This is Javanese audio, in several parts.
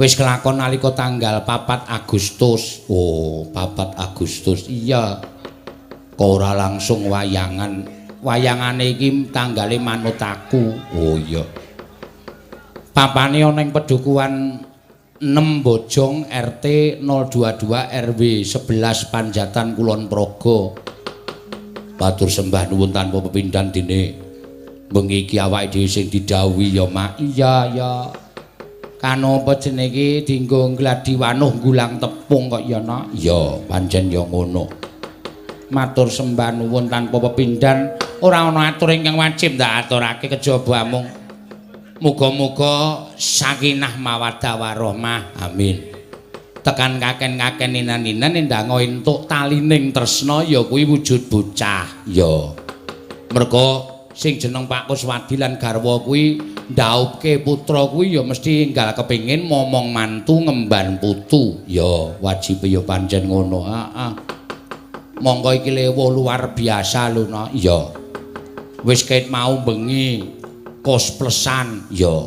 Wis kelakon nalika tanggal 4 Agustus. Oh, 4 Agustus. Iya. Kok ora langsung wayangan. Wayangane iki tanggale manut aku. Oh iya. Papane ana ing Pedukuhan 6 Bojong RT 022 RW 11 Panjatan Kulon Progo. Matur sembah nuwun tanpa pepindhan dene bengi iki awake dhewe sing didhawuhi ya, Mak. Iya, ya. Kano apa jenenge iki dienggo gladi wanuh gulang tepung kok ya, Nak? Iya, pancen ya ngono. Matur sembah nuwun tanpa pepindhan, ora ana atur ingkang wajib ndak aturake kejaba amung muga-muga sakinah mawaddah warahmah. Amin. Tekan kaken-kaken ninan-ninan ndang entuk talining tresna ya kuwi wujud bocah. Ya. Merga sing jeneng Pak Kuswadi lan garwa kuwi ndaupke putra kuwi ya mesti enggal kepengin momong mantu ngemban putu. Ya, wajibe ya pancen ngono. Heeh. Monggo iki lewuh luar biasa lho, Nak. Ya. Wis ket mau bengi kosplesan. Ya.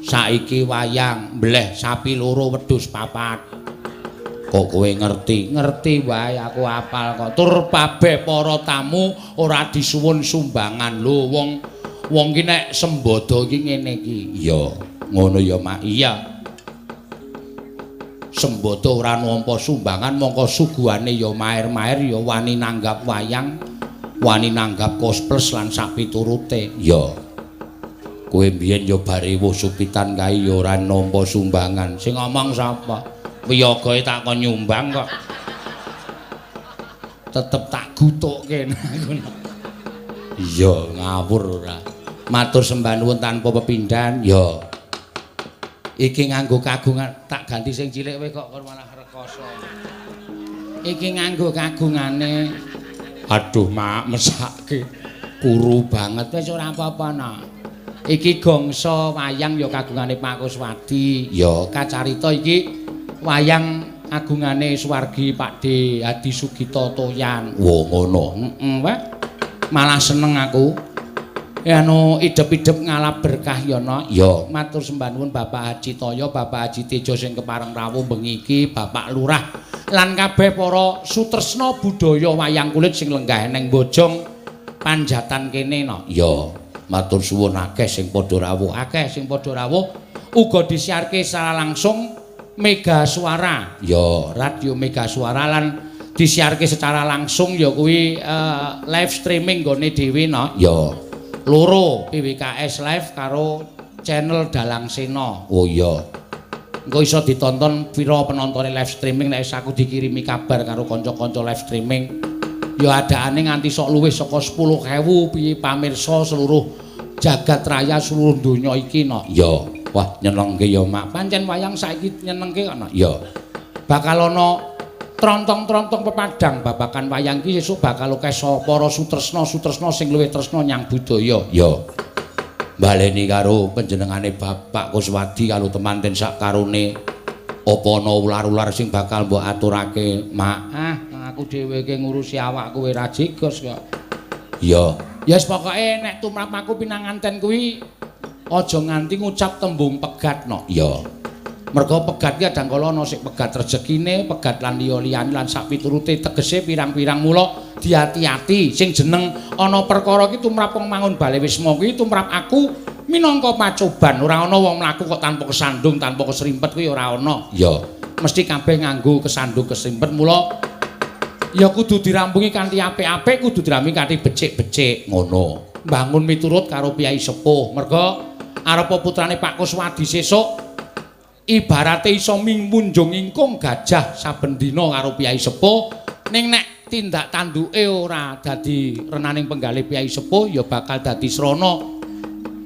Saiki wayang mbleh sapi loro wedhus papat. Kok kowe ngerti? Ngerti wae aku apal kok. Tur kabeh para tamu ora disuwun sumbangan lho wong wong ki nek sembodo iki ngene iki. Iya, ngono ya, Mak. Iya. Sembodo ora nampa sumbangan mongko suguhane ya maer-maer ya wani nanggap wayang, wani nanggap kosples lan sak piturute. Iya. Kowe mbiyen ya bare wuh supitan kae ya ora nampa sumbangan. Sing ngomong sapa? Wiyagae tak kon nyumbang kok. Tetep tak gutukke aku. Iya, ngawur ora. Matur sembah nuwun tanpa pepindhan. Ya. Iki nganggo kagungan, tak ganti sing cilik kowe kok malah rekoso. Iki nganggo kagungane. Aduh, Mak, mesake. Kuru banget wis ora apa-apa, Nak. Iki gongso wayang ya kagungane Pak Kuswadi. Ya, kacarita iki wayang agungane Suwargi Pak D Hadi Sugito Toyan. Wo ngono. Heeh, wae. Malah seneng aku. Ya anu idep-idep ngalap berkah ya, Nak. Ya, matur sembah nuwun Bapak Haji Toyo, Bapak Haji Tejo sing kepareng rawuh bengi iki, Bapak Lurah lan kabeh para sutresna budaya wayang kulit sing lenggah ning Bojong Panjatan kene, Nak. Ya, matur suwun akeh sing padha rawuh, akeh sing padha rawuh uga disiarke secara langsung Mega Suara. Ya, Radio Mega Suara lan disiarke secara langsung ya kuwi live streaming nggone dhewe, Nak. Ya. Loro PWKS live karo channel Dalang Sena. Oh iya. Engko iso ditonton pira penontone live streaming nek aku dikirimi kabar karo kanca-kanca live streaming. Ya adaane nganti sok luwih saka 10.000 piye pamirsa seluruh jagat raya seluruh donya iki, Nak. Ya. Wah, nyenengke ya, Mak. Pancen wayang saiki nyenengke kok, Nak. Ya. Bakal ana trontong-trontong pepadang babakan wayang iki sesuk bakal akeh para sutresna-sutresna sing luwih tresna nyang budaya. Ya. Baleni karo panjenengane Bapak Kuswadi karo temanten sak karone apa ana ular-ular sing bakal mbok aturake, Mak? Ah, aku dhewe iki ngurusi awakku ora jegos kok. Ya. Ya wis pokoke nek tumrap aku pinanganten kuwi aja nganti ngucap tembung pegat, Nok. Ya. Merga pegat ki kadang kala ana sing pegat rezekine, pegat lan liya-liyane lan sak piturute tegese pirang-pirang mula diati-ati sing jeneng ana perkara ki tumrap wong mangun bale wisma kuwi tumrap aku minangka pacoban. Ora ana wong mlaku kok tanpa kesandung, tanpa kesrimpet kuwi ora ana. Ya, mesti kabeh nganggo kesandung kesrimpet mula ya kudu dirampungi kanthi apik-apik, kudu dirampungi kanthi becik-becik ngono. Bangun miturut karo piyai sepuh. Merga arepa putrane Pak Kuswadi sesuk ibarate iso munjung ingkung gajah saben dina karo piyai sepuh, ning nek tindak tanduke ora dadi renaning penggalih piyai sepuh ya bakal dadi srana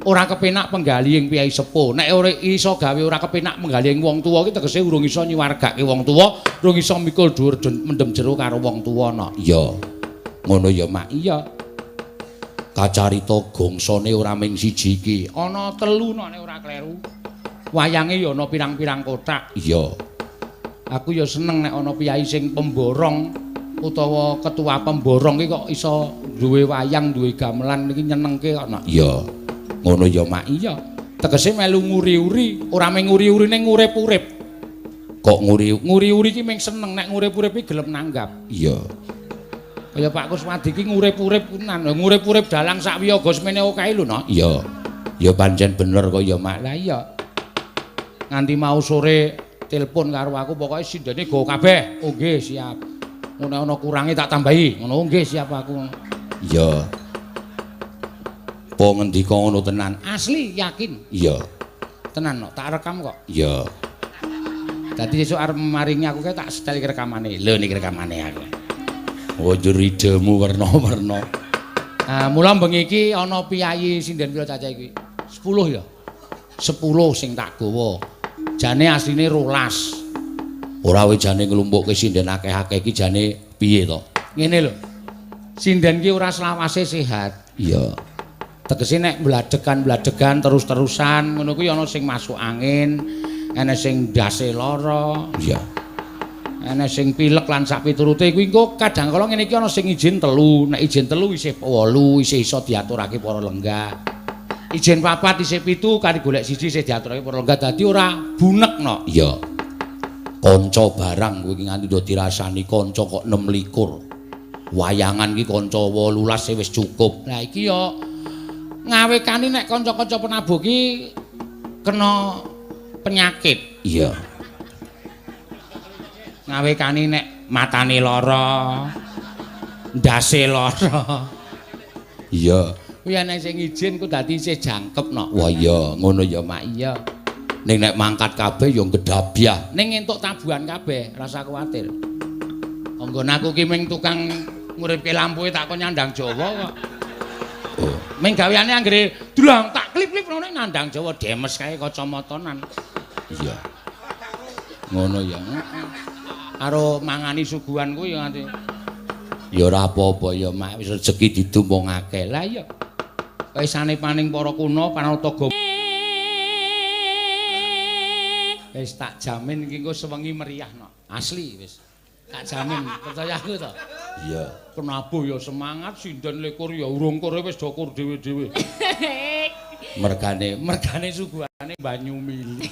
ora kepenak penggalih ing piyai sepuh. Nek ora iso gawe ora kepenak penggalih ing wong tuwa ki tegese urung iso nyuwargake wong tuwa, urung iso mikul dhuwur mendem jero karo wong tuwa, Nok. Iya. Ngono ya, Mak. Iya. Kacarita gongsane ora ming siji iki. Ana telu, Nok, nek ora kleru. Wayange ya ana pirang-pirang kothak. Iya. Aku ya seneng nek ana piyai sing pemborong utawa ketua pemborong iki kok iso duwe wayang, duwe gamelan iki nyenengke kok, Nak. Iya. Ngono ya, Mak. Iya. Tegese melu nguri-uri, ora mung nguri-uri ning ngurip-urip. Kok nguri-uri iki mung seneng, nek ngurip-urip iki gelem nanggap. Iya. Kaya Pak Kuswadi iki ngurip-urip tenan, ngurip-urip dalang sak wiyaga semene akeh lho, no. Iya. Ya pancen bener kok ya, Mak. Lah iya. Nganti mau sore telepon karo aku, pokoke sindene go kabeh. Oh nggih, siap. Ngono ana kurange tak tambahi. Ngono nggih, siap aku. Iya. Apa ngendika ngono tenan? Asli yakin. Iya. Tenan kok, tak rekam kok. Iya. Dadi sesuk arep maringi aku kae tak setel rekamane. Lho niki rekamane aku. Oh njur idemu werna-werna. Ah mula bengi iki ana piyayi sinden pira cacah iki? 10 ya. 10 sing tak gawa. Jane asline 12. Ora wis jane nglumpukke sinden akeh-akeh iki jane piye to? Ngene lho. Sinden ki ora selawase sehat. Iya. Tegese nek bladegan-bladegan terus-terusan ngono kuwi ana sing masuk angin, ana sing ndase lara, iya. Ana sing pilek lan sak piturute kuwi engko kadang kala ngene iki ana sing izin 3, nek izin 3 isih 8 isih iso diaturake para lenggah. Izin 4 isih 7 kari golek 1 isih diaturake para lenggah dadi ora bunek no. Iya. Kanca barang kuwi nganti do dirasani kanca kok 26. Wayangan iki kanca 18 wis cukup. Lah iki yo ngawekani nek kanca-kanca penabuh ki kena penyakit. Iya. Ngawekani nek matane lara, ndase lara. Iya. Kuwi ana sing izin ku dadi isih jangkep no. Wah iya, ngono ya Mak. Iya. Ning nek mangkat kabeh ya gedabyah. Ning entuk tabuhan kabeh, rasa kuwatir. Anggon aku ki ming tukang nguripke lampuke tak kon nyandang Jawa kok. Oh. Ming gaweane anggere dlang tak klip-klip ngono nandang Jawa demes kae kacamatanan. Iya. Ngono ya. Karo mangani suguhan kuwi ya nganti. Ya ora apa-apa ya Mak, wis rejeki ditumpungake. Lah iya. Kaisane paning para kuna Panataga. Wis tak jamin iki engko sewengi meriah no. Asli wis. Tak jamin, percaya aku to. Iya. Penabuh ya semangat, sinden likur ya urung kore wis do kur dhewe-dhewe. Mergane suguhane banyu mili.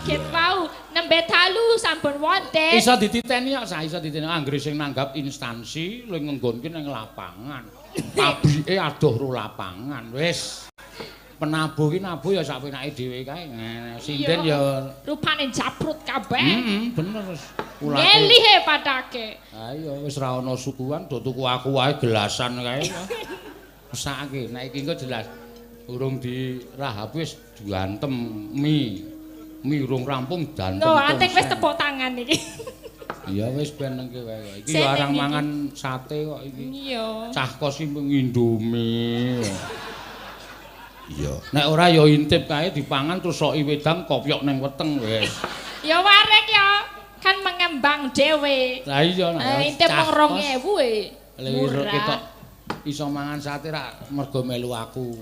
Ket wau nembe dalu sampun wonten. Iso dititeni kok, iso dititeni anggere sing nanggap instansi luwih ngenggonke ning lapangan. Pabrike adoh ro lapangan wis. Penabuh ki nabuh ya sak penake dhewe kae. Sinden ya rupane japrut kabeh. Heeh, bener wis. Ngelihe padake. Ha iya wis ra ana suguhan do tuku aku wae gelasan kae. Mesake nek iki engko jelas urung dirahap wis diantem mie. Mie urung rampung dantem. Lho, anting wis tepuk tangan iki. Iya wis ben nengke wae. Iki ya arang mangan sate kok iki. Iya. Cah kos iki Indomie. Iya. Nek ora ya intip kae dipangan terus soki wedang kopyok ning weteng wis. Ya warek ya. Kan mengembang dhewe. Lah iya nek intip mung 2000 e. Murah. Ketok iso mangan sate rak mergo melu aku.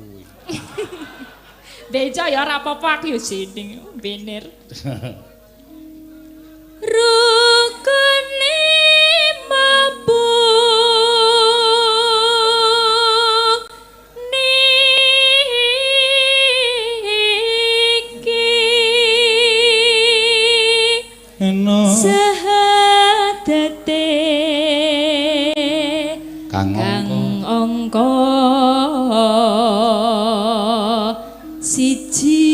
Bejo ya ora apa-apa aku ya jeneng bener. Rukune mabuk niki sahadate kang angka siji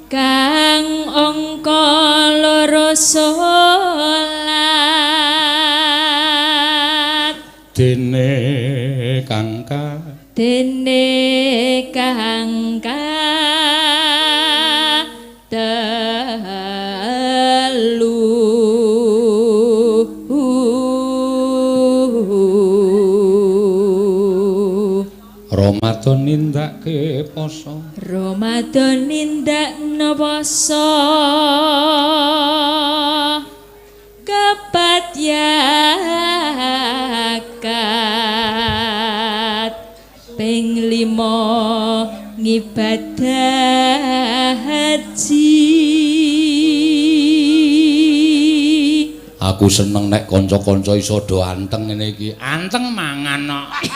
kang angka loro salat dene kang dene kang telu Ramadan nindakake poso. Ramadan nindakno poso kepat yakat ping 5 ngibadah haji. Aku seneng nek kanca-kanca iso do anteng ngene iki. Anteng mangan kok.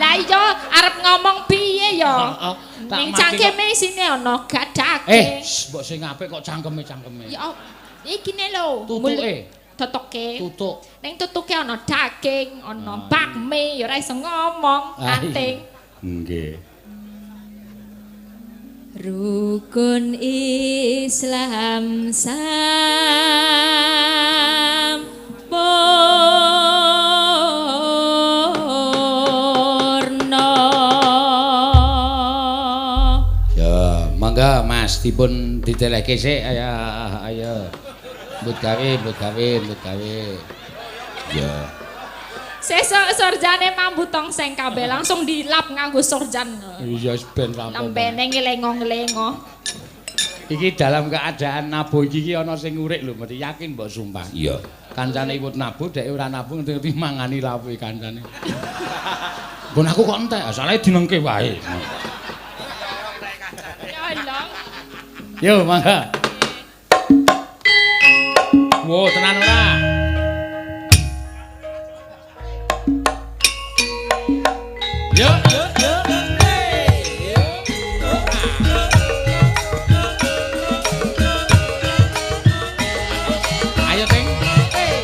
Lah iya arep ngomong piye ya? Heeh. Ning cangkeme isine ana gadake. Mbok sing apik kok cangkeme-cangkeme. Ya ikine lho. Tutuke. Tutuke. Tutuk. Ning tutuke ana daging, ana bakmi, ya ora iso ngomong, anting. Nggih. Rukun Islam sampurna. Ya, mangga Mas dipun ditelehke sik. Ayo, ayo. Mbut gawe, mbut gawe, mbut gawe. Ya. Sesuk sorjane mambu tongseng kabeh langsung dilap nganggo sorjan. Iya wis ben rampung. Lambene ngelengo-ngelengo. Iki dalam keadaan nabuh iki ana sing ngurik lho, mesti yakin mbok sumpah. Iya. Kancane iwut nabuh, dhek ora nabuh ngerti-ngerti mangani lawuhe kancane. Nggon aku kok entek, asale dinengke wae. Ya Allah. Yo mangga. Wo, tenan ora? Yo, yo, yo, hey, yo. Ayo, Ting. Hey, hey.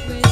Wis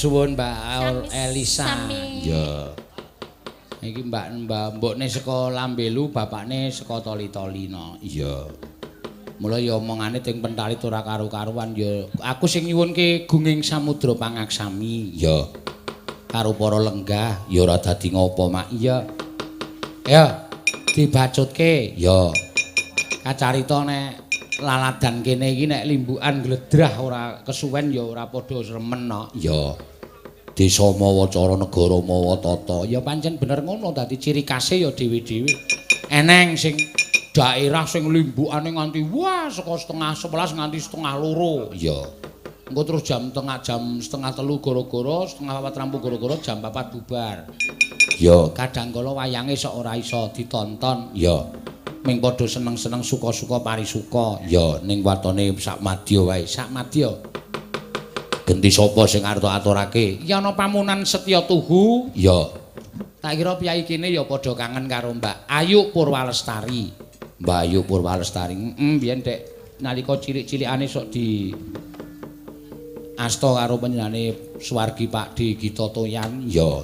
suwun Mbak Elisa. Sami. Ya. Iki Mbak mbokne saka Lambelu, bapakne saka Toli-Toli no. Iya. Mula ya omongane teng pentalit ora karu-karuan ya. Aku sing nyuwunke gunging samudra pangaksami. Ya. Karo para lenggah ya ora dadi ngopo, Mak. Iya. Ya, dibacutke. Ya. Kacarita nek laladan kene iki nek limbukan gledrah ora kesuwen ya ora padha remen no. Ya. Desa mawa cara, negara mawa tata. Ya pancen bener ngono, dadi ciri khase ya dhewe-dhewe. Eneng sing daerah sing limbukane nganti wah saka 10:30 nganti 1:30. Ya. Engko terus jam 2:30 gara-gara, 3:30 rampung gara-gara jam 4 bubar. Ya, kadang kala wayange sok ora iso ditonton. Ya. Ming padha seneng-seneng suka-suka parisuka. Ya, ning watone sak madya wae, sak madya. Genti sapa sing arep aturake? Ya ana pamunan Setya Tuhu. Ya. Tak kira piyai kene ya padha kangen karo Mbak Ayu Purwalestari. Mbak Ayu Purwalestari. Heeh, biyen dek nalika cilik-cilikane sok di asta karo panjenengane Suwargi Pak D Gita Toyan. Ya.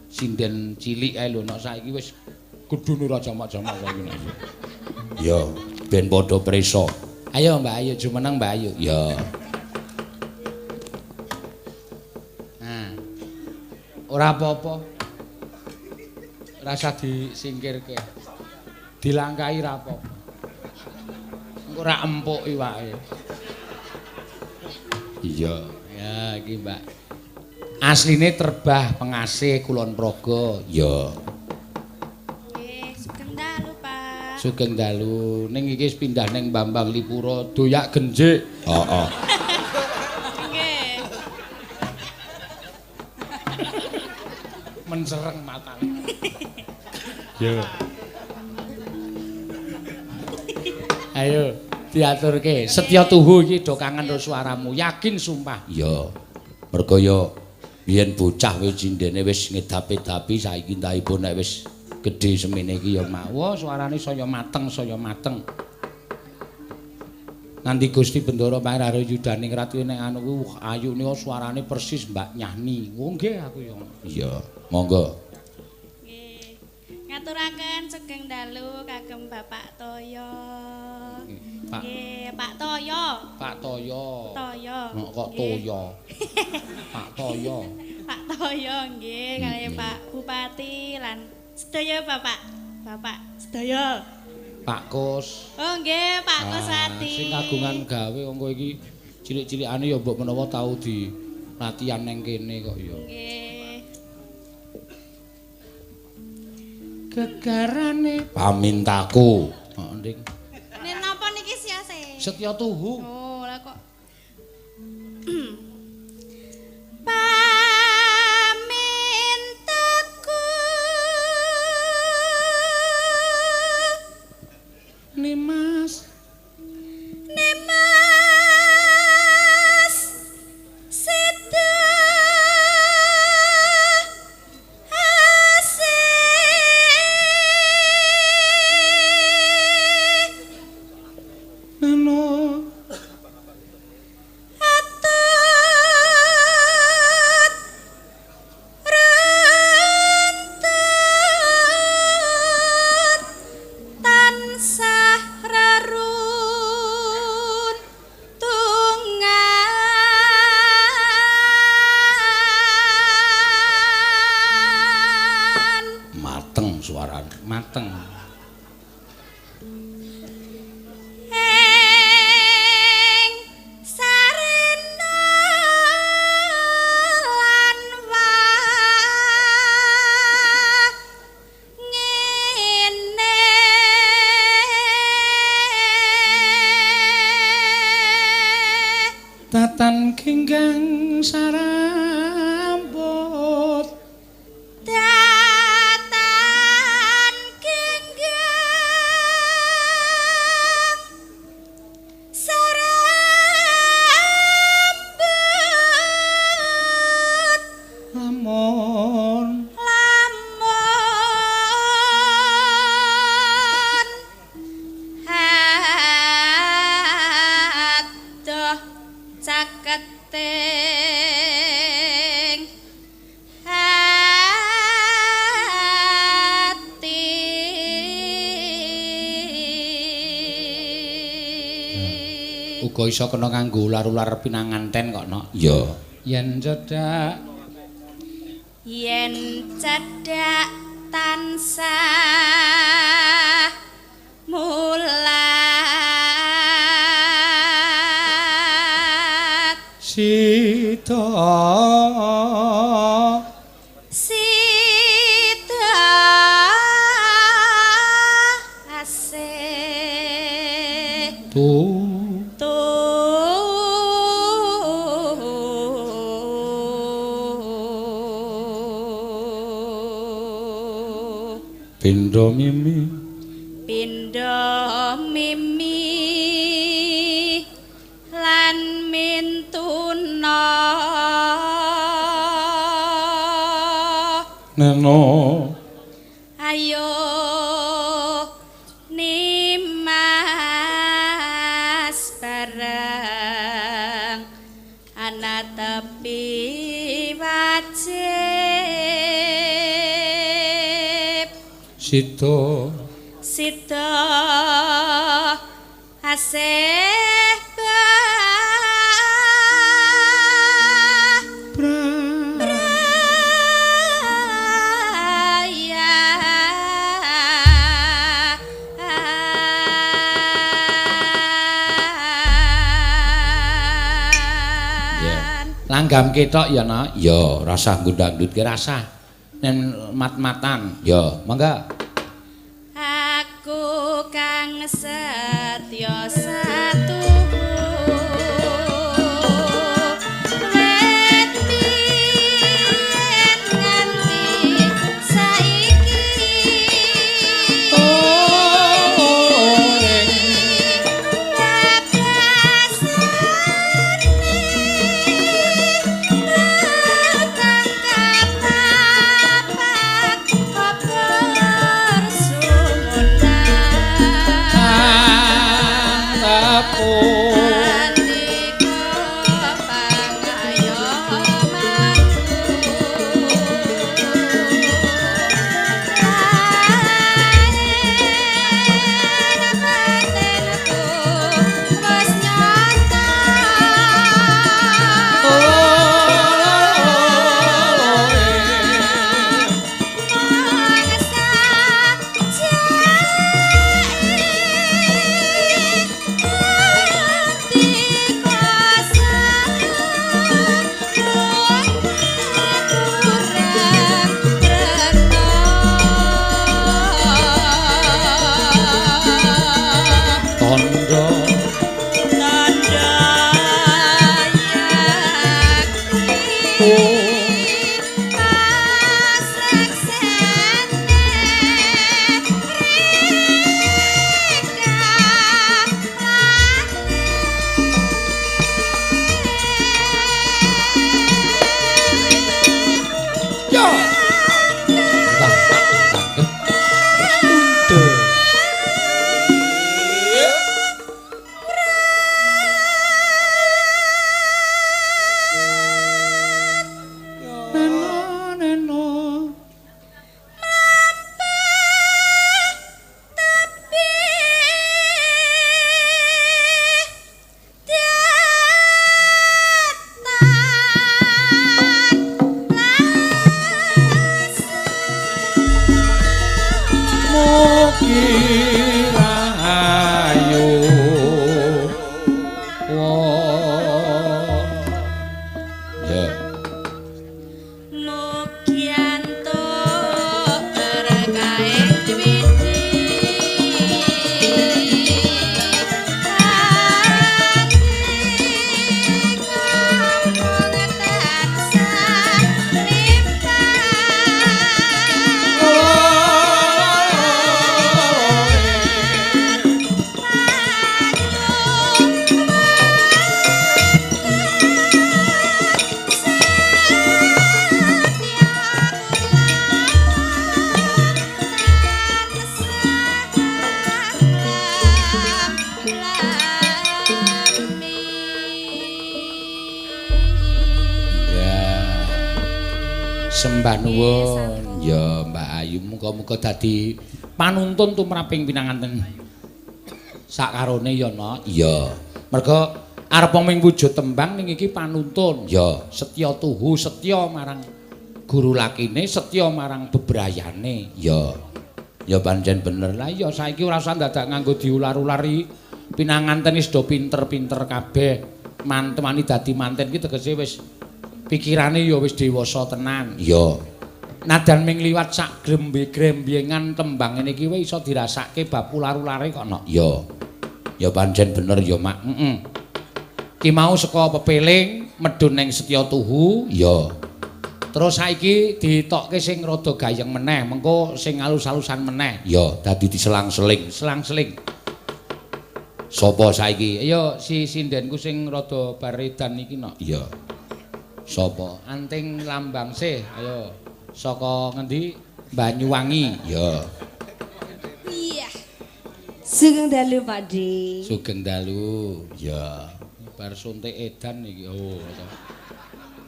Sinden cilik ae lho, nek saiki wis gedune ora jamak-jamak saiki. Ya, ben padha prisa. Ayo Mbak Ayu jumeneng Mbak Ayu. Ya. Ora apa-apa. Rasa disingkirke. Dilangkahi ra apa-apa. Engko ora empuk iwake. Iya, ya iki Mbak. Asline Terbah Pengasih Kulon Progo. Ya. Nggih, sugeng dalu, Pak. Sugeng dalu. Ning iki wis pindah ning Bambang Lipura, doyak genjik. Heeh. Nggih. Mencereng matane. Yo. Ayo diaturke. Setya Tuhu iki do kangen karo suaramu. Yakin sumpah. Iya. Mergo yo biyen bocah wis cindene wis ngedapi-dapi saiki entahipun nek wis gedhe semene iki ya mawa suarane saya mateng, saya mateng. Nanti Gusti Bendara Pangeran Yudaning Ratu nek anu kuwi ayu nika suarane persis Mbak Nyahni. Oh nggih aku ya. Iya, monggo. Nggih. Ngaturaken sugeng dalu kagem Bapak Toyo. Pak. Nggih, Pak Toyo. Pak Toyo. Toyo. Kok Toyo. Pak Toyo. Pak Toyo nggih kalih Pak Bupati lan sedaya Bapak. Bapak sedaya. Pak Kus. Oh nggih, Pak Kuswati. Sing kagungan gawe wong kowe iki cilik-cilikane ya mbok menawa tau di latihan nang kene kok ya. Nggih. Gegarane pamintaku. Heeh, Nding. Nek napa niki siase? Setya Tuhu. Oh, lah kok. Pamintaku Nimas, Nimas Sida Asih Nano Atut Rentut tansah rarun tungan. Mateng suarane, mateng. Ing sarena lan wangene Tatan genggang sarambut, datan genggang Uga iso kena kanggo ular-ular pinanganten kok, Nok. Iya. Yen cedhak, yen cedhak tansah mulat sida sida asih tu pindha mimi, pindha mimi lan mintuna neno ayo nimas bareng ana tepi wajib sida sida asih braya. Langgam ketok ya, Nak. Ya, rasah ngundang-ndut ki rasah. Nen mat-matan. Ya, mangga. Aku kang setya satuhu wet biyen nganti saiki Sembah nuwun ya Mbak Ayu, muga-muga dadi panuntun tumraping pinanganten Sak karone ya, Nok. Iya. Mergo arep ming wujud tembang ning iki panuntun. Ya, setya tuhu, setya marang guru lakine, setya marang bebrayane. Ya. Ya pancen bener. Lah iya saiki ora usah dadak nganggo diular-ulari. Pinanganten wis do pinter-pinter kabeh. Mantemani dadi manten iki tegese wis pikirane ya wis dewasa tenan. Iya. Nadan ming liwat sak grembe-grembyengan tembang ngene iki wis iso dirasake bab ular-ulare kok, Nok. Ya. Ya pancen bener ya, Mak. Heeh. Ki mau saka pepeling medhun ning Setya Tuhu, ya. Terus saiki ditokke sing rada gayeng meneh, mengko sing alus-alusan meneh. Ya, dadi diselang-seling, selang-seling. Sapa saiki? Ayo si sindenku sing rada baredan iki, Nok. Iya. Sapa? Anting Lambang sih, ayo. Saka ngendi? Banyuwangi. Ya. Iya. Sugeng dalu, Pak D. Sugeng dalu. Ya. Bar suntik edan iki. Oh,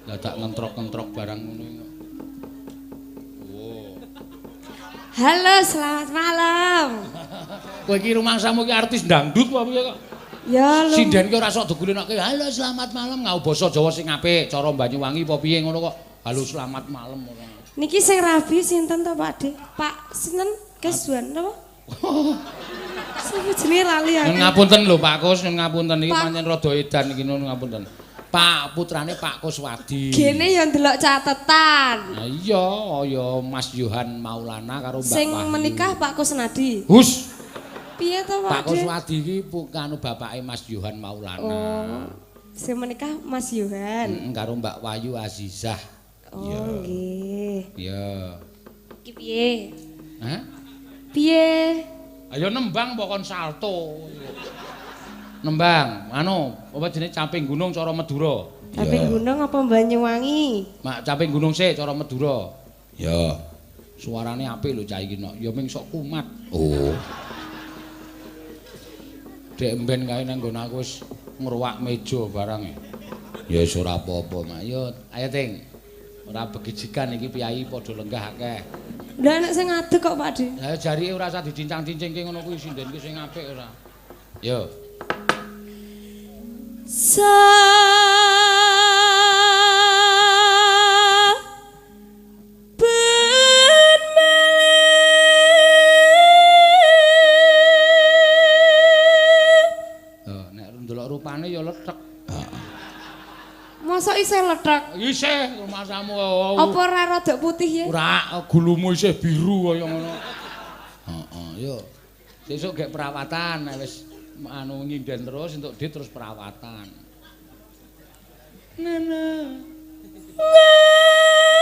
dadak ngentrok-ngentrok barang ngono iki. Oh. Halo, selamat malam. Kowe iki rumangsamu iki artis dangdut apa piye kok? Ya lho. Sinden ki ora sok digulinake. Halo, selamat malam ngau basa Jawa sing apik, cara Banyuwangi apa piye ngono kok. Halo, selamat malam ngono. Niki sing rabi sinten to, Pak D? Pak sinten? Keswan napa? Sapa jenenge lali aku. Nyun ngapunten lho Pak Kus, nyun ngapunten iki pancen rada edan iki nyun ngapunten. Pak putrane Pak Kuswadi. Gene ya ndelok catetan. Lah iya, ya Mas Yohan Maulana karo Mbak Sing Wahyu. menikah Pak Kusnadi. Hus. Piye to, Pak? Pak Kuswadi iki kanu bapake Mas Yohan Maulana. Oh. Sing menikah Mas Yohan. Heeh, karo Mbak Wahyu Azizah. Oh, nggih. Iya. Iki piye? Hah? Piye? Ayo nembang apa kon salto. Nembang, anu, apa jenenge Caping Gunung cara Madura. Caping Gunung apa Banyuwangi? Mak Caping Gunung sik cara Madura. Ya. Suarane apik lho cah iki nok, ya ming sok kumat. Oh. Dek mben kae nang nggon aku wis ngruwak meja barang. Ya wis ora apa-apa, Mak. Yo, ayo Ting. Ora begijikan iki piyayi padha lenggah akeh. Lah nek sing ngadeg kok, Pak De. Lah jarike ora usah dicincang-cincingke ngono kuwi sinden ki sing apik ora. Yo. Saben melih. Oh, nek ndelok rupane ya lethek. Mosok isih lethek? Isih rumasamu. Apa ora rada putih ya? Ora, gulumu isih biru kaya ngono. Heeh, yo. Sesuk gek perawatan nek wis anu nyinden terus entuk dit terus perawatan. Nana. Ngabes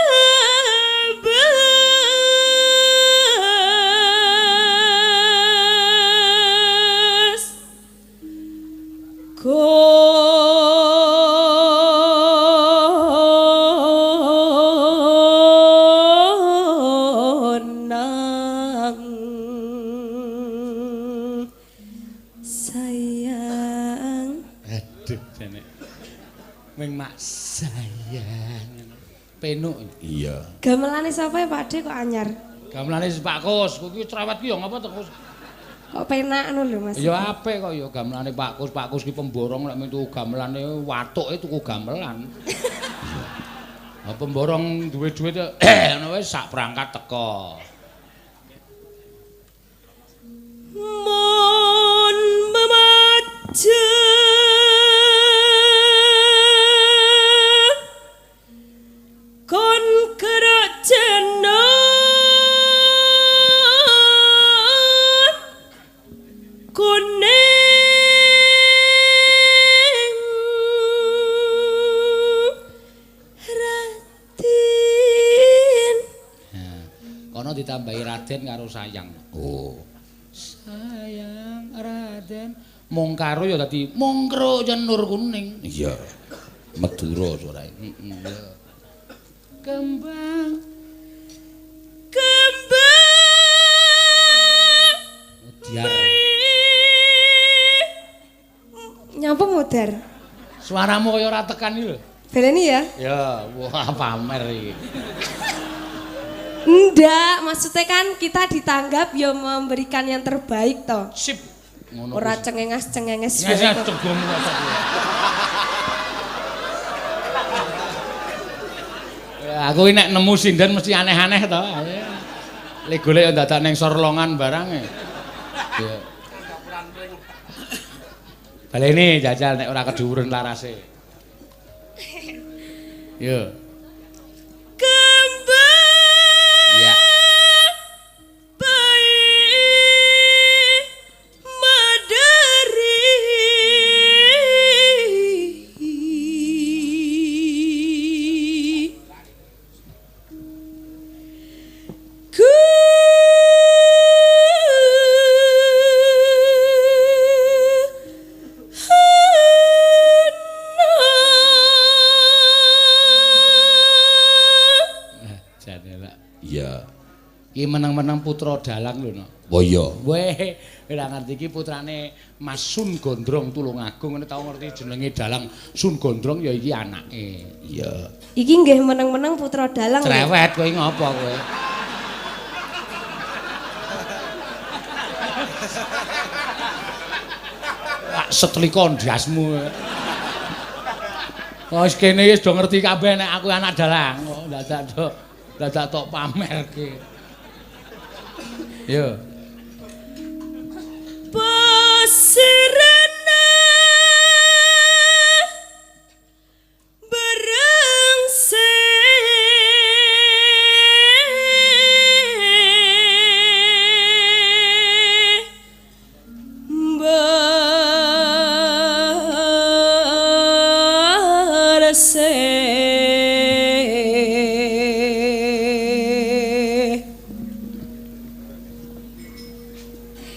konang sayang. Aduh jane. Ming mak sayang. Penuk. Iya. Gamelane sapa ya Pak De kok anyar? Gamelane Pak Kus, kuwi cerewet ki ya ngapa to Kus? Kok penak ngono lho Mas. Ya apik kok ya gamelane Pak Kus. Pak Kus ki pemborong nek tuku gamelane watuke tuku gamelan. Lah pemborong duwe duit ngono wis sak perangkat teko. Mon memacu kon gerak jenot kuning Raden. Nah, kono ditambahi Raden karo sayang. Oh. Sayang Raden mung karo ya dadi mungkro cenur kuning. Iya. Madura suarae. Heeh. Ya. Kembang kembang Diar. Nyapa modar? Suaramu kaya ora tekan iki lho. Beleni ya? Ya, wah pamer iki. Ndak, maksudnya kan kita ditanggap ya memberikan yang terbaik toh. Sip. Ngono. Ora cengenges-cengenges. Nges cegom kok. Aku iki nek nemu sinden mesti aneh-aneh to. Le golek dadak ning sorlongan barang e. Ya. Baleni jajal nek ora kedhuwuren larase. Yo. Kembang. Ya. Iki meneng-meneng putra dalang lho, Nok. Oh iya. Weh, ora ngerti iki putrane Mas Sun Gondrong Tulungagung, ngene tau ngerti jenenge dalang Sun Gondrong ya iki anake. Iya. Iki nggih meneng-meneng putra dalang. Cerewet kowe ngopo kowe? Wah, setlika ndasmu. Wis kene wis do ngerti kabeh nek aku anak dalang. Kok dadak tok pamerke. Yo. Pasirana berengse berse.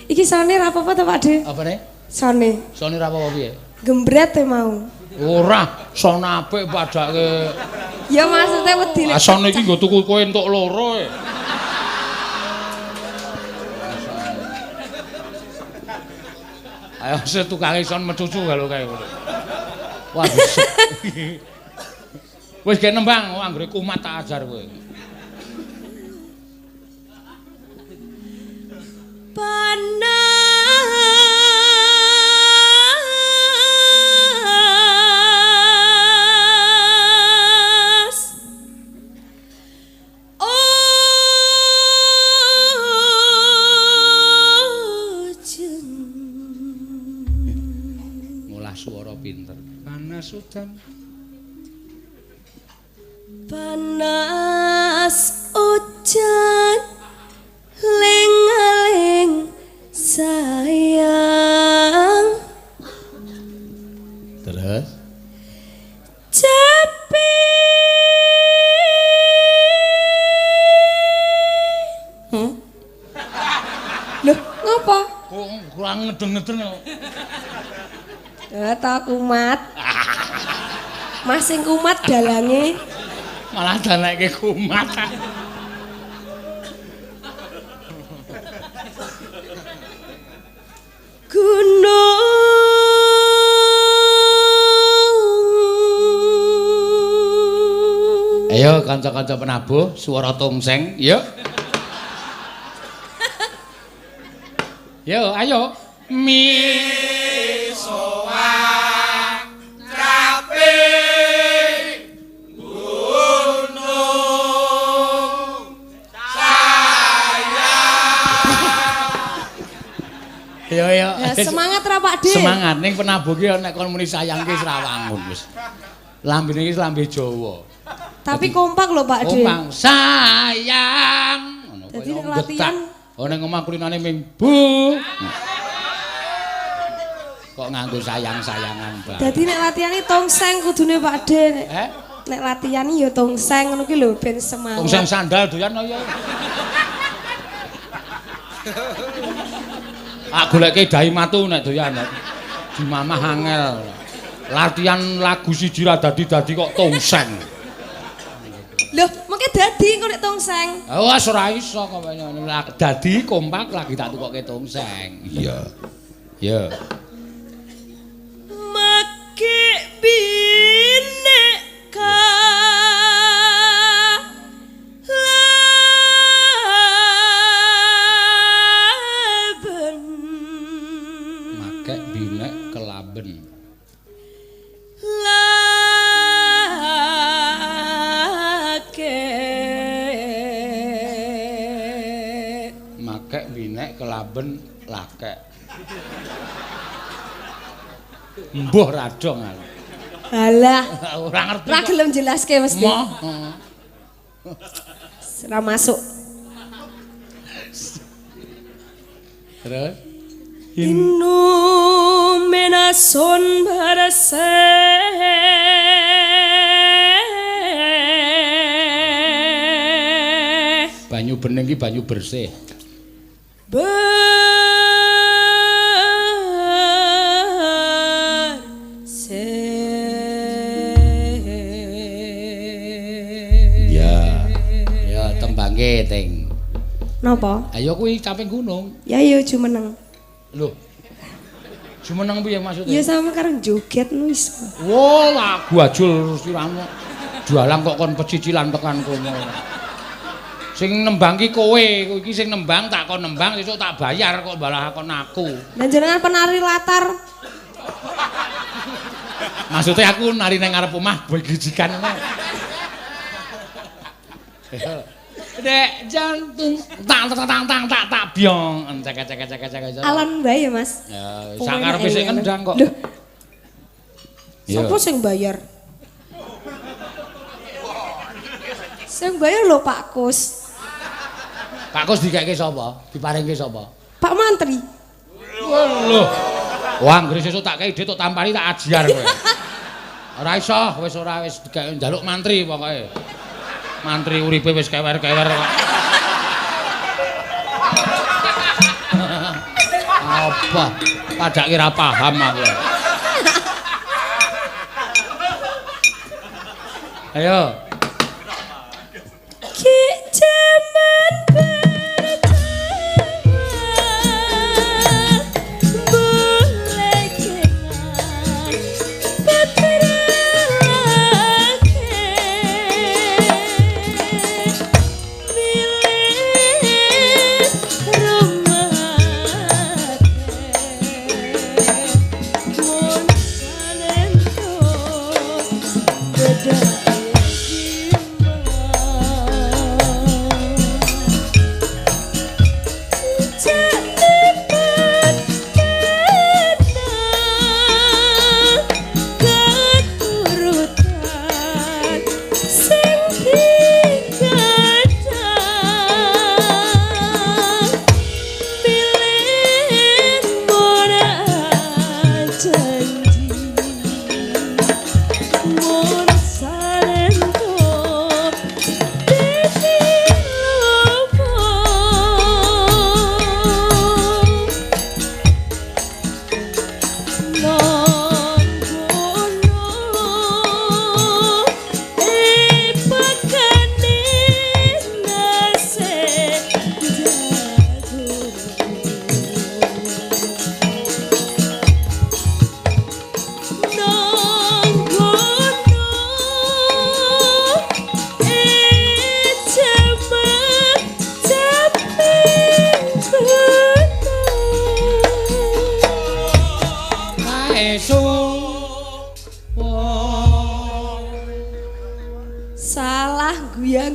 Iki sone ra apa-apa to, Pak De? Apane? Sone. Sone ra apa-apa piye? Gembret e mau. Ora, sone apik padake. Ya maksudnya wedi nek. Sone iki nggo tuku kowe entuk loro e. Ayo setukange son mecucu kalau kae ngono. Wah. Wis gek nembang, anggere kumat tak ajar kowe. Panas ojen. Ngolah suara pinter. Panas udan. Panas ujan ling-ling sayang. Terus cepi. Loh, ngopo? Kok kurang ngedeng-ngedeng kok. Ta kumat. Mas sing kumat dalange. Malah daleke kumat. Gunung. Ayo kanca-kanca penabuh suara tongseng, yuk. Yo, ayo. Mi soa trape gunung sayang. Yo yo. Ya, semangat ra Pak De. Semangat ning penabuh ki nek kon muni sayang ki wis ra wangun wis. Lambene iki lambe Jawa. Tapi kompak lho Pak De. Kompak sayang. Ngono Dadi latihan. Oh ning omah kulinane ming bu. Kok nganggo sayang-sayangan bae. Dadi nek latihan iki tongseng kudune Pak De. Eh? Nek latihan ya tongseng ngono ki lho ben semangat. Tongseng sandal doyan ya. Tak goleke dahi matu nek doyan. Dimamah angel. Latihan lagu siji ra dadi-dadi kok tongseng. Loh, mengke dadi engko nek tongseng. Wah, ora iso kok dadi kompak lagi tak tukoke tongseng. Iya. Iya. Make bineka laben. Akek binek kelaben lakek. Mbuh radong aku. Alah, ora ngerti. Ora gelem jelaske mesti. Moh. Ora masuk. Terus Illuminason berseh. Banyu bening iki banyu bersih. Ya. Ya tembangke ting. Napa? Ayo kuwi caping gunung. Ya ya jumeneng. Lho. Jumeneng piye maksudnya? Ya sama karo joget nu iso. Wo, lagu ajul siramu. Jualan kok kon pecicilan tekan kono. Sing nembang ki kowe, iki sing nembang tak kon nembang sesuk tak bayar kok balah kon aku. Lah jenengan penari latar. Maksudnya aku nari nang ngarep omah begijikan ngono. Dek jantung tang tang tang tang tak tak byong cek cek cek cek cek. Alon bae ya, Mas. Ya, sakarepe sik kendang kok. Lho. Sopo sing bayar? Sing bayar lho Pak Kus. Pak Kus dikeke sapa? Diparingke sapa? Pak Mantri. Lho. Wah, anggere sesuk tak kei dhit tok tampani tak ajiar kowe. Ora iso, wis ora wis dikeke njaluk mantri pokoke. Mantri uripe wis kewer-kewer kok. Apa? Padake ora paham aku. Ayo. Ki jaman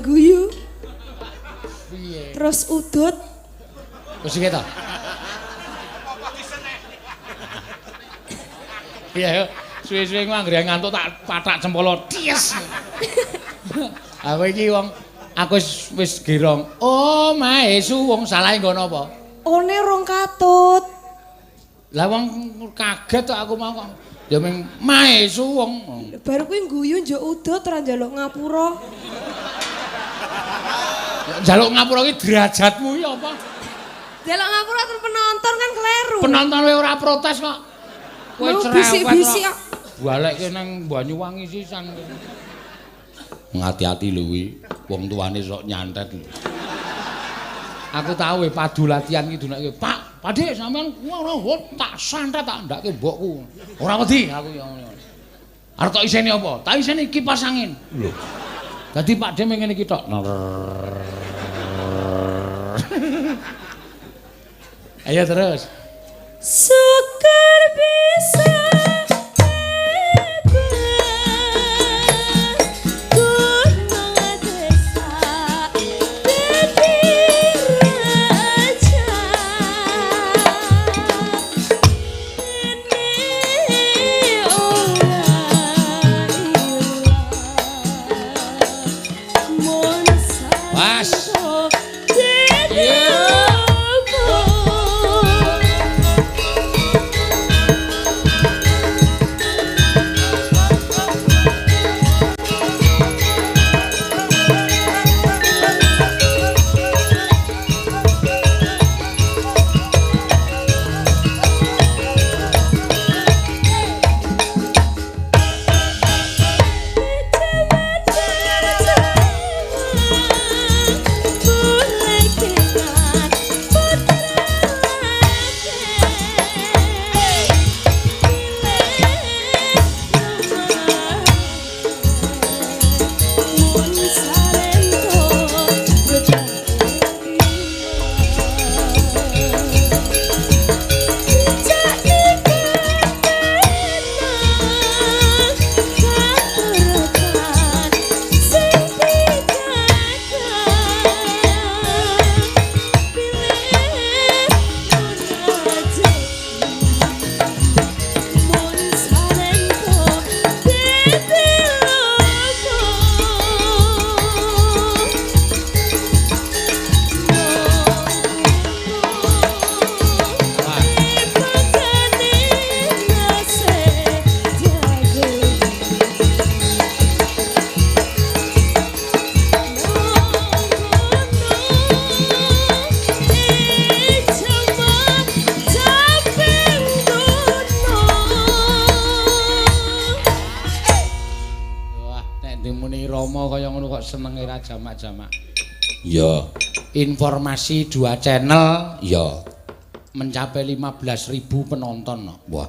guyu. Piye? Terus udut. Wis iki to. Piye suwe-suwe ku anggere ngantuk tak pathak cempolo. Ties. Aku iki wong aku wis girong. Oh, mae suwung salahe nggon apa? One rong katut. Lah wong kaget kok aku mau kok. Ya ming mae suwung. Baru kuwi guyu njuk udut ora njaluk ngapura. Njaluk ngapura iki derajatmu iki apa? Njaluk ngapura terus penonton kan kleru. Penonton wae ora protes kok. Kowe cerewet. Bisik-bisik kok. Balekke nang Banyuwangi sisan. Ngati-ati lho kuwi, wong tuane sok nyantet lho. Aku tau padu latihan iki dunake, Pak, Pakde sampean ora tak santet tak ndake mbokku. Ora wedi aku ya ngono. Arep tok iseni apa? Tak iseni kipas angin. Lho. Dadi Pakde meng ngene iki tok. Ayo terus. Syukur bisa gunung desa dadi raja. Rama kaya ngono kok senenge ra jamak-jamak. Iya. Informasi 2 channel ya mencapai 15.000 penonton. Wah.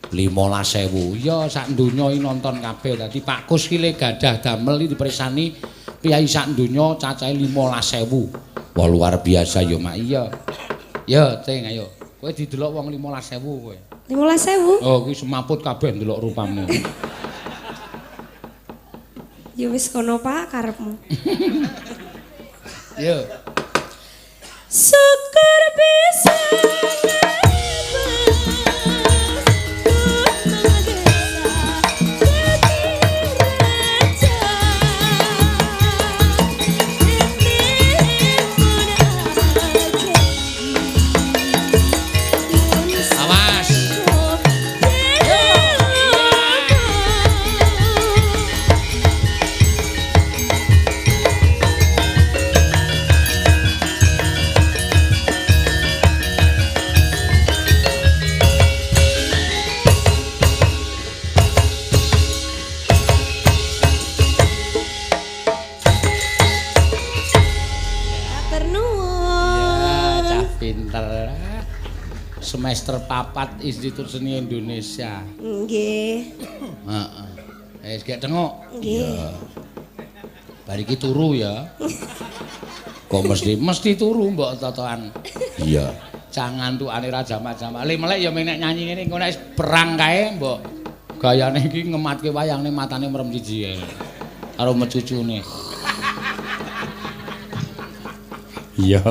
15.000. Ya sak donya iki nonton kabeh. Dadi Pak Kus ki le gadah damel iki dipersani piyai sak donya cacahe 15.000. Wah luar biasa ya Mak. Iya. Ya, Ting, ayo. Kowe didelok wong 15.000 kowe. 15.000? Oh, kuwi semaput kabeh ndelok rupamu. Ya wis kono Pak karepmu. Yo. Syukur bisa Semester 4 Institut Seni Indonesia. Nggih. Heeh. Wis gek tengok. Nggih. Bar iki turu ya. Kok mesti turu mbok totoan. Iya. Cah ngantukane ra jamak-jamak. Le melek ya nek nyanyi ngene engko nek perang kae mbok gayane iki ngematke wayangne matane merem siji kae. Karo mecucune. Iya,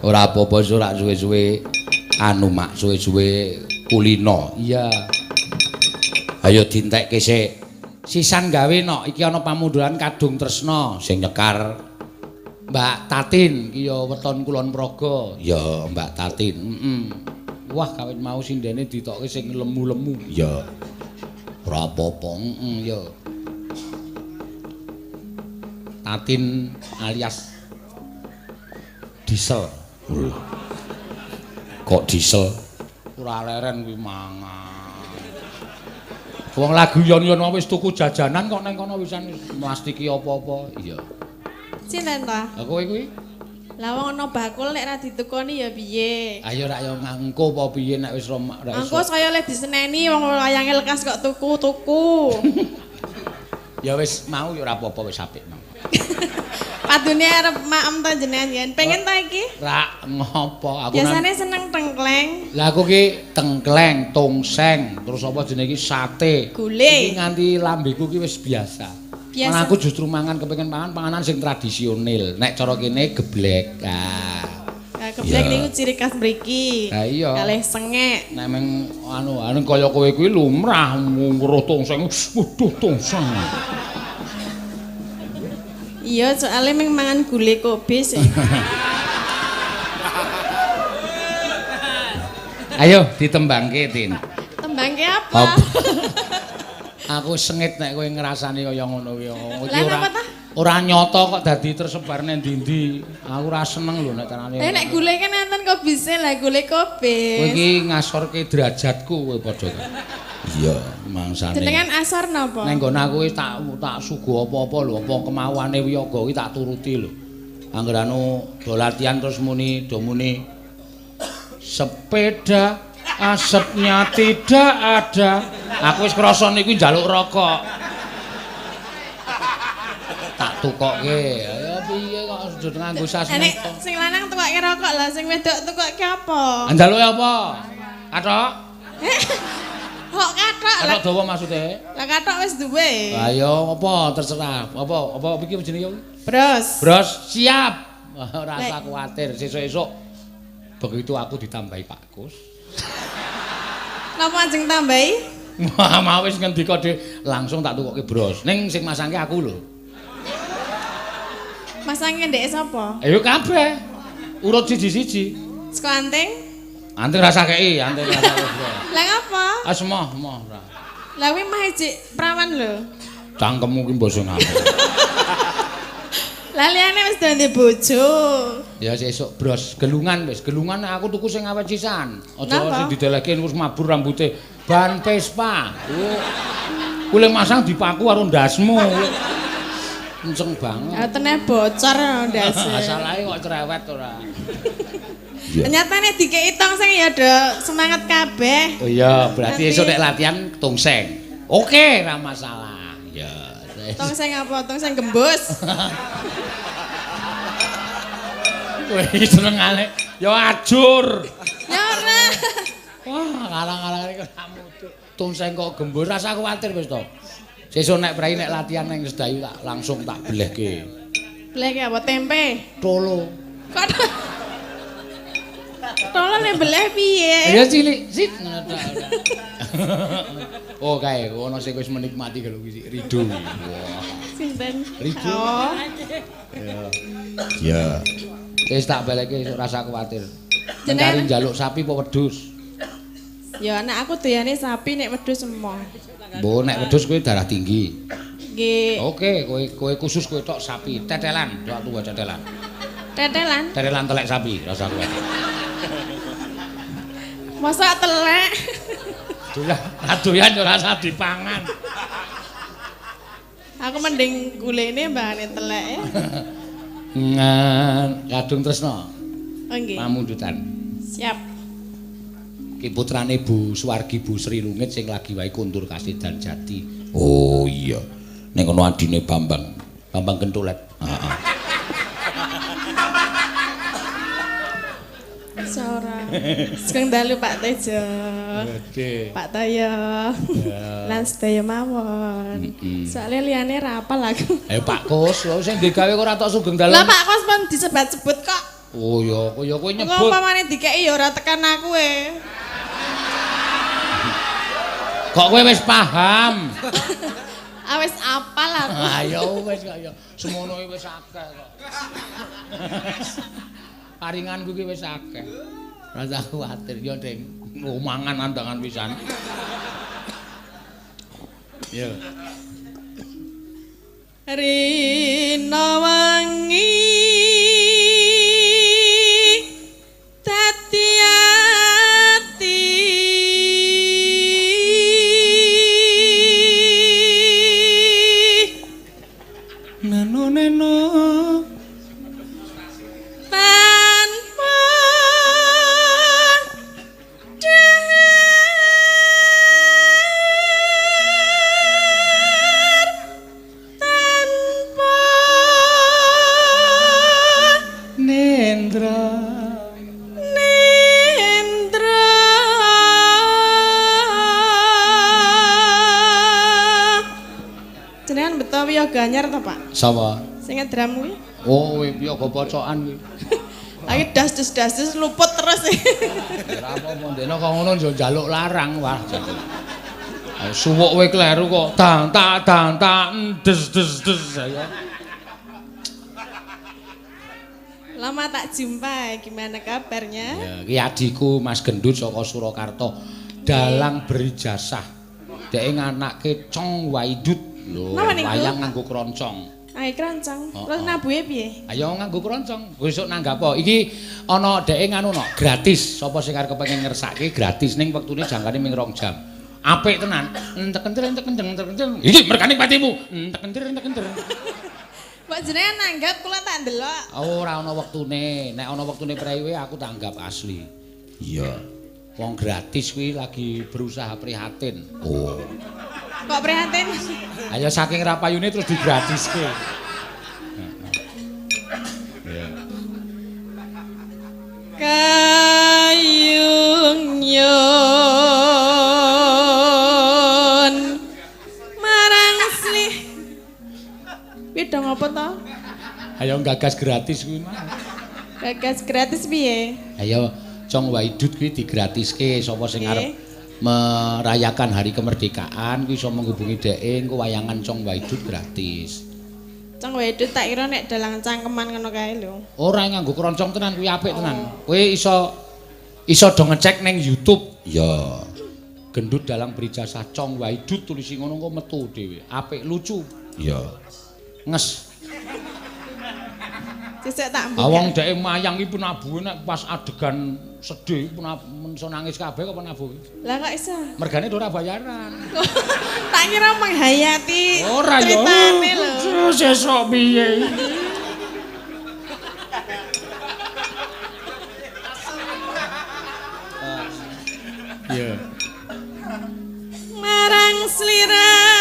ora apa-apa ora suwe-suwe. Anu mak suwe-suwe kulino. Iya. Ayo dintekke sik. Sisan gawe nok iki ana pamunduran Kadung Tresna sing nyekar Mbak Tatin iki ya weton Kulon Progo. Ya Mbak Tatin. Heeh. Wah kawit mau sindene ditokke sing lemu-lemu. Ya. Ora apa-apa. Heeh ya. Tatin alias Diesel. Kok diesel? Ora leren kuwi mangan. Wong lagu yon-yon wis tuku jajanan kok nang kono wisan mlastiki apa-apa. Iya. Sinten ta? Lah kowe kuwi? Lah wong ana bakul nek ra ditukoni ya piye? Ayo rak ya ngangko apa piye nek wis ora iso. Engko saya leh diseneni wong wayange lekas kok tuku-tuku. Ya wis mau ya ora apa-apa wis apik mau. Padune arep maem ta jenengan yen. Pengen ta iki? Rak ngopo aku. Biasane seneng tengkleng. Lah aku ki tengkleng, tongseng, terus apa jenenge iki sate. Gule. Iki nganti lambeku ki wis biasa. Biasa. Aku justru mangan kepengin mangan panganan sing tradisional. Nek cara kene geblek. Ah. Geblek niku ciri khas mriki. Lah iya. Kalih sengek. Nek meng anu kaya kowe kuwi lumrah ngruh tongseng. Waduh tongseng. Iya, soalnya meng mangan gule kobis. Ayo ditembangke, Tin. Tembangke apa? Aku sengit nek kowe ngrasani kaya ngono kuwi. Lah napa ta? Ora nyata kok dadi tersebar nang ndi-ndi. Aku ora seneng lho nek carane. Eh nek gule kan enten kobise lah gule kobis. Kowe iki ngasorke derajatku kowe padha. Iya, mangsane. Jenengan asor napa? Neng nggon aku wis tak suguh apa-apa lho, apa kemauane wiyaga kuwi tak turuti lho. Angger anu do latihan terus muni do muni sepeda asapnya tidak ada. Aku wis krasa niku njaluk rokok. Tak tukokke. Ya piye kok sudah nganggo sasmita. Nek sing lanang tukokke rokok lah, sing wedok tukokke apa? Njaluke apa? Kathok? Kok kathok? Kathok dawa maksude? Lah kathok wis duwe. Lah ya apa terserah. Apa apa iki jenenge? Bros. Bros siap. Ora usah kuwatir, sesuk-esuk begitu aku ditambahi Pak Kus. Napa ajeng tambahi? Wah, mau wis ngendika dhewe langsung tak tukokke bros. Ning sing masangke aku lho. Masangke ndeke sapa? Ayo kabeh. Urut siji-siji. Saka anting? Anting rasa kei, anting rasa kei. Lah ngapa? Ah semoh, moh ora. Lah kuwi mah ijik prawan lho. Cangkemmu ki mbok sing apa. Lah liyane wis duwe bojo. Ya sesuk bros, gelungan wis, gelungan aku tuku sing awet sisan. Aja sing didelehke terus mabur rambute. Ban Vespa. Kuwi masang dipaku karo ndasmu. Kenceng banget. Ya teneh bocor ndase. Salahe kok cerewet ora. Iya. Nyatane dikeki tongseng ya do semangat kabeh. Oh iya, berarti esuk nek latihan tongseng. Oke, ora masalah. Ya. Tongseng apa? Tongseng gembus. Kowe iki senengane ya ajur. Ya ora. Wah, kalang-kalang iki ora mutu. Tongseng kok gembus, rasa kuwatir wis to. Sesuk nek prei nek latihan ning Sedayu tak langsung tak belehke. Belehke apa? Tempe? Tolo. Kok tolo nek beleh piye? Ya cilik, sit ngono tok. Oh kae ono sing wis menikmati kalau kuwi Rido. Wah. Sinten? Rido. Oh. Ya. Ya. Wis tak baleke esuk rasa kuwatir. Mencari njaluk sapi apa wedhus? Ya anak aku doyane sapi nek wedhus emoh. Mbok nek wedhus kowe darah tinggi. Nggih. Oke, kowe khusus kowe tok sapi, tetelan, tok tuwa tetelan. Tetelan? Tetelan telek sapi, rasa kuwatir. Masa telek? Doyan, doyan ora usah dipangan. Aku mending gulene mbahane telek. Ngan kadung tresna. Oh nggih. Pamundutan. Siap. Ki putrane Bu Suwargi Bu Sri Lungit sing lagi wae kondur kasidan jati. Oh iya. Ning kono adine Bambang. Bambang Kentulet. Heeh. Sora. Sugeng dalu Pak Tejo. Gede. Pak Toyo. Lan sedaya mawon. Soale liyane ra apal aku. Pak Kus, lho sing digawe kok ora tok sugeng dalu. Lah Pak Kus pun disebat-sebut kok. Oh ya, ya kowe nyebut. Engko umpamane dikeki ya ora tekan aku e. Kok kowe wis paham? Ah wis apal aku. Ah ya wis kok ya. Semono iki wis akeh kok. Paringanku iki wis akeh. Rasa kuwatir ya, Ding. Mangan andangan pisan. Ya. Rina wangi dadi ati neno neno tanpa dahar tanpa nendra nendra. Jenengan beto wiyaga anyar to, Pak? Sapa? Sing ngedram kuwi. Oh, wiyaga pocokan kuwi. Lagi das-das luput terus. Ora apa-apa ndekno kok ngono yo njaluk larang wah. Suwuk kowe kleru kok. Dang tak dang tak des des des ayo. Lama tak jumpa, gimana kabarnya? Ya, iki adikku Mas Gendut saka Surakarta. Dalang berijasah. Dheke nganake Cong Waidut. Lho, wayang nganggo kroncong. Ayo kroncong. Terus nabuhe piye? Ayo nganggo kroncong. Besok nanggap apa? Iki ana dheke nganu no, gratis. Sapa sing arep kepengin ngersake gratis ning wektune jangkane ming 2 jam. Apik tenan. Entek enter entek enter entek enter. Iki mergane patimu. Entek enter entek enter. Mbok jenengan nanggap kula tak ndelok. Ora ana wektune. Nek ana wektune prewe aku tanggap asli. Iya. Wong gratis kuwi lagi berusaha prihatin. Oh. Kok prihatin? Ayo saking rapayune terus digratiske. Iya. Kayung yun marang slih. Kuwi dong apa to? Ayo gagas gratis kuwi mah. Gagas gratis piye? Ayo Cong Waidut kuwi digratiske sapa sing arep merayakan hari kemerdekaan kuwi iso menghubungi dheke engko wayangan Cong Waidut gratis. Cong Waidut tak kira nek dalang cangkeman ngono kae lho. Ora nganggo kroncong tenan kuwi apik tenan. Kowe iso do ngecek ning YouTube. Ya. Gendut dalang berijasah Cong Waidut tulisi ngono engko metu dhewe. Apik lucu. Iya. Nges. Sesuk tak mbuka. Wong dheke mayang iki penabuhe nek pas adegan sedih menso nangis kabeh kok penabuhe. Lah kok iso? Mergane ora bayaran. Tak kira menghayati ora ya. Critane lho. Sesuk piye? Iya. Marang slirane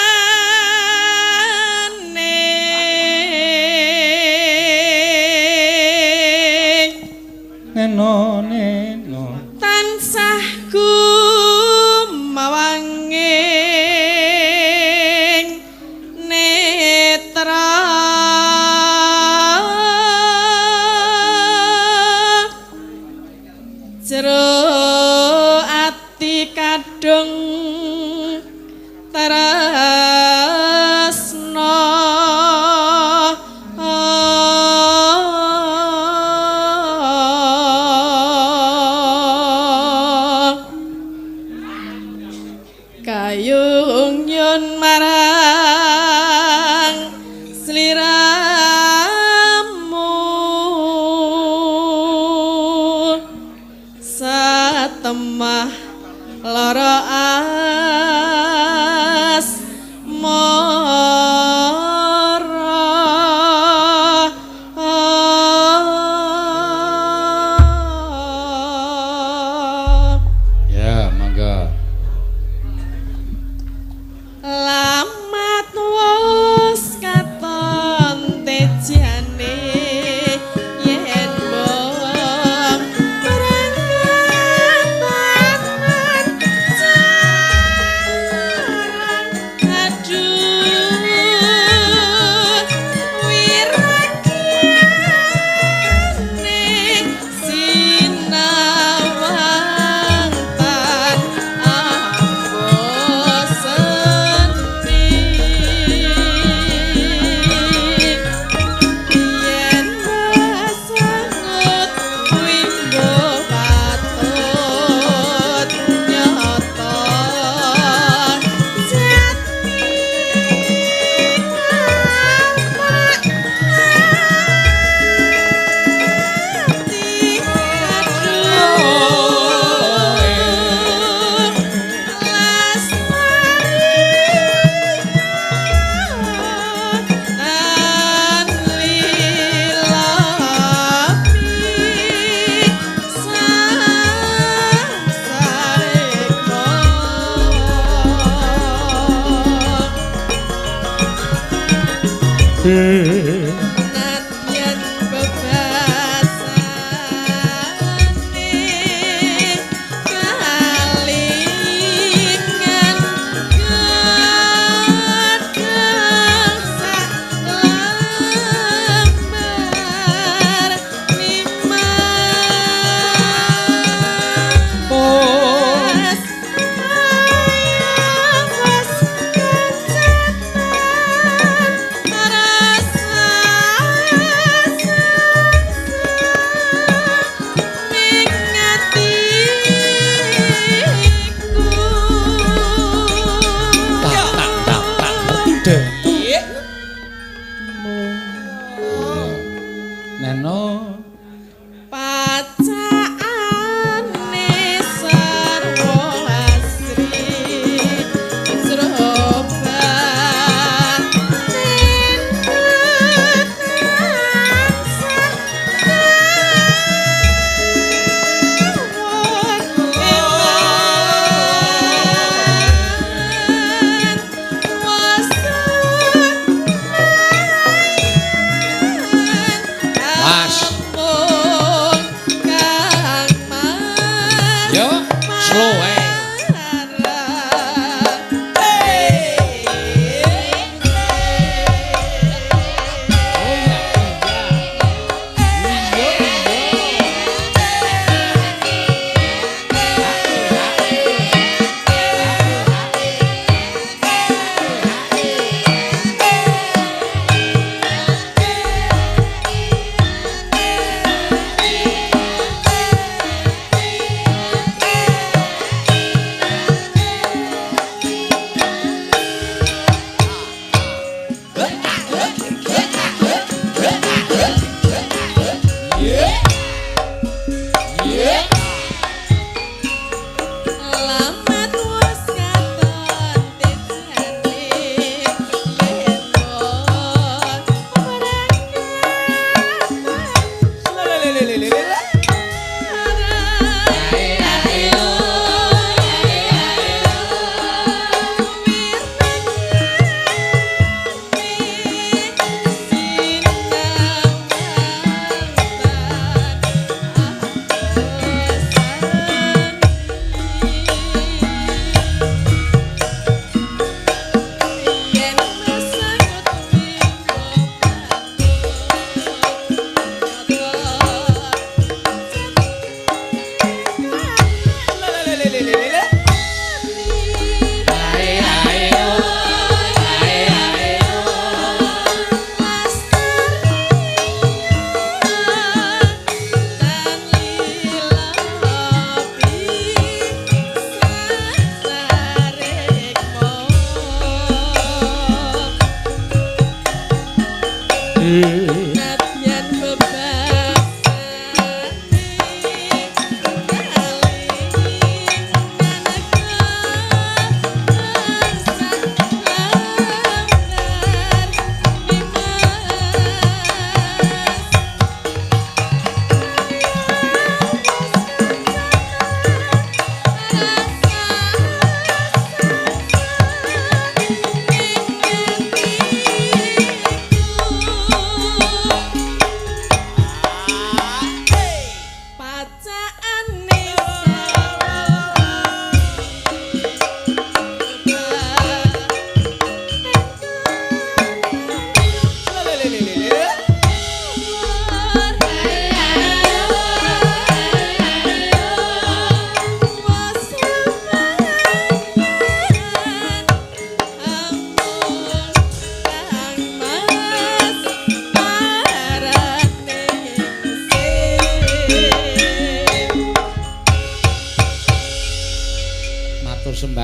neno neno tansah gumawanging netra jero ati kadung tresna. Kayung yun marang sliramu satemah lara asmara. Ya, mangga. Lamat wis katon tejane yen bom berangkat sarang aduh wirakane sinawang tan amboseni yen basangut wimbo patut nyata jati ati aduh lestari tan lilapi sangsareka. Nadyan bebasane kalingan gedhang sak lembar nimas ayang wis kencatan rasa Kerajaan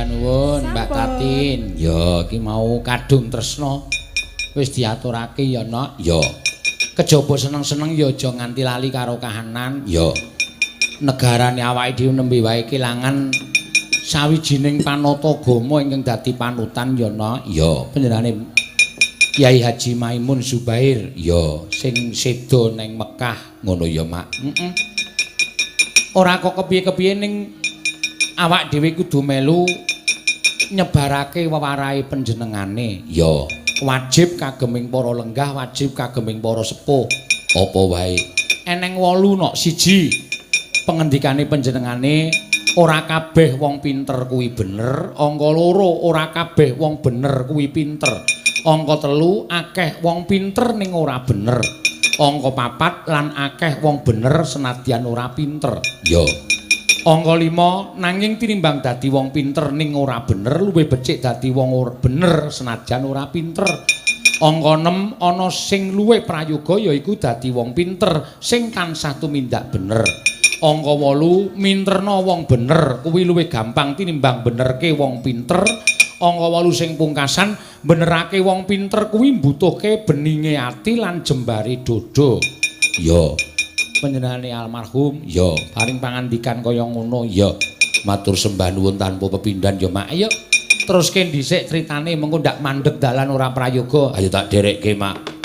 Nuwun Mbak Tatin. Ya iki mau kadung tresna wis diaturake ya Nok. Ya. Kejaba seneng-seneng ya aja nganti lali karo kahanan. Ya. Negarane awake dhewe nembe wae kelangan sawijining panata agama ingkang dadi panutan ya Nok. Ya, panjenengane Kyai Haji Maimun Zubair. Ya, sing seda ning Mekah ngono ya, Mak. Heeh. Ora kok kepiye-kepiye ning awak dhewe kudu melu nyebarake wewarahe panjenengane. Ya, wajib kageming para lenggah, wajib kageming para sepuh. Apa wae? Eneng 8 nok siji. Pengendikane panjenengane ora kabeh wong pinter kuwi bener, angka 2 ora kabeh wong bener kuwi pinter. Angka 3 akeh wong pinter ning ora bener. Angka 4 lan akeh wong bener senadyan ora pinter. Ya. Angka 5 nanging tinimbang dadi wong pinter ning ora bener luwih becik dadi wong bener senajan ora pinter. Angka 6 ana sing luwih prayoga yaiku dadi wong pinter sing tansah tumindak bener. Angka 8 minterna wong bener kuwi luwih gampang tinimbang benerke wong pinter. Angka 8 sing pungkasan benerake wong pinter kuwi mbutuhke beninge ati lan jembare dodo. Ya. Panjenengane almarhum ya paring pangandikan kaya ngono ya. Matur sembah nuwun tanpa pepindhan ya Mak. Ayo teruske dhisik critane mengko ndak mandeg dalan ora prayoga. Ayo tak dherekke Mak.